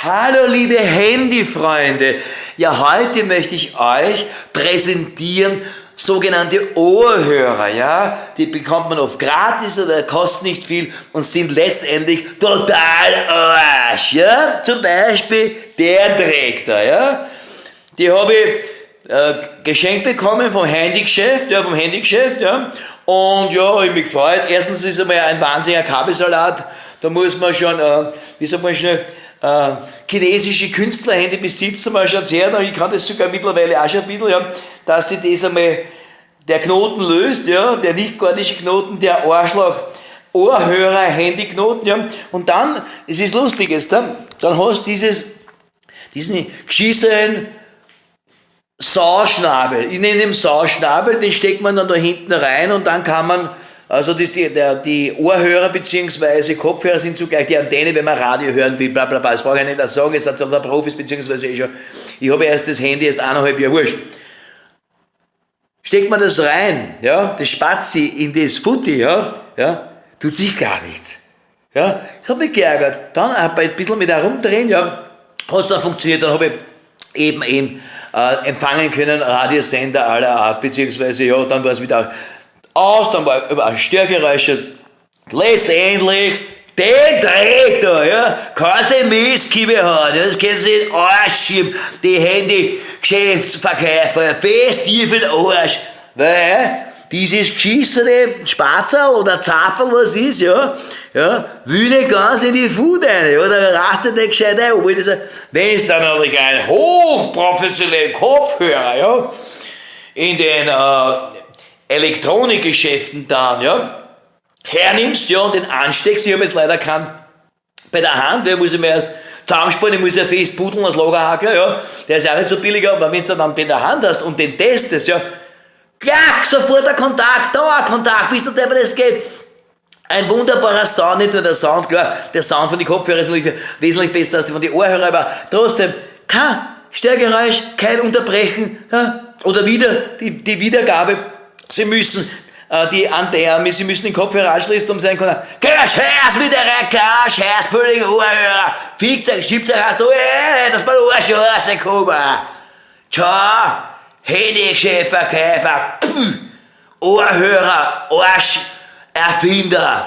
Hallo liebe Handyfreunde! Ja, heute möchte ich euch präsentieren sogenannte Ohrhörer, ja? Die bekommt man oft gratis oder kosten nicht viel und sind letztendlich total Arsch, ja? Zum Beispiel der Dreck da, ja? Die habe ich geschenkt bekommen vom Handygeschäft, ja, vom Handygeschäft, ja. Und ja, ich mich gefreut. Erstens ist einmal ein wahnsinniger Kabelsalat. Da muss man schon, wie sagt man schnell, chinesische Künstlerhände besitzen, man schaut her, ich kann das sogar mittlerweile auch schon ein bisschen, ja, dass sich das einmal der Knoten löst, ja, der nicht gordische Knoten, der Arschloch, Ohrhörer, Handyknoten, ja. Und dann, es ist lustig jetzt, dann hast du diesen geschissenen Sauschnabel. Ich nenne ihn Sauschnabel, den steckt man dann da hinten rein und dann kann man, also das, die Ohrhörer bzw. Kopfhörer sind zugleich die Antenne, wenn man Radio hören will, bla bla bla. Das brauche ich nicht sagen, es sind so Profis, beziehungsweise eh schon, ich habe erst das Handy erst 1,5 Jahre, wurscht. Steckt man das rein, ja, das Spazi in das Futti, ja, ja, tut sich gar nichts. Ja, das hat mich geärgert. Dann ein bisschen mit herumdrehen, ja, hat es dann funktioniert, dann habe ich eben empfangen können, Radiosender aller Art, beziehungsweise, ja, dann war es wieder aus, dann war überall Störgeräusche. Letztendlich, den Dreck da, ja, kannst du den Mistkiebe hauen, ja, das können sie in den Arsch schieben, die Handygeschäftsverkäufer, fest tief in den Arsch, weil dieses geschissene Spatzer oder Zapferl, was ist, ja, ja, will nicht ganz in die Food rein, ja, da rastet nicht gescheit ein, obwohl das, wenn es dann natürlich ein hochprofessioneller Kopfhörer, ja, in den Elektronikgeschäften dann, ja, hernimmst, ja, und den ansteckst, ich habe jetzt leider keinen bei der Hand, weil muss ich mir erst zusammensparen, ich muss ja fest pudeln als Lagerhackler, ja, der ist ja auch nicht so billig, aber wenn du dann bei der Hand hast und den testest, ja, klack, sofort der Kontakt, da ein Kontakt, bis du der, das geht. Ein wunderbarer Sound, nicht nur der Sound, klar, der Sound von den Kopfhörern ist natürlich wesentlich besser als die von den Ohrhörern, aber trotzdem, kein Störgeräusch, kein Unterbrechen, ja, oder wieder die Wiedergabe, Sie müssen die Antenne, Sie müssen den Kopfhörer anschließen, um seinen Kontakt. Kein Scheiß mit der kein Scheiß, völlig Ohrhörer, fickt euch, schiebt euch raus, du, dass mein Arsch rauskommen. Ciao, Handygeschäftverkäufer, Ohrhörer, Arsch, Erfinder.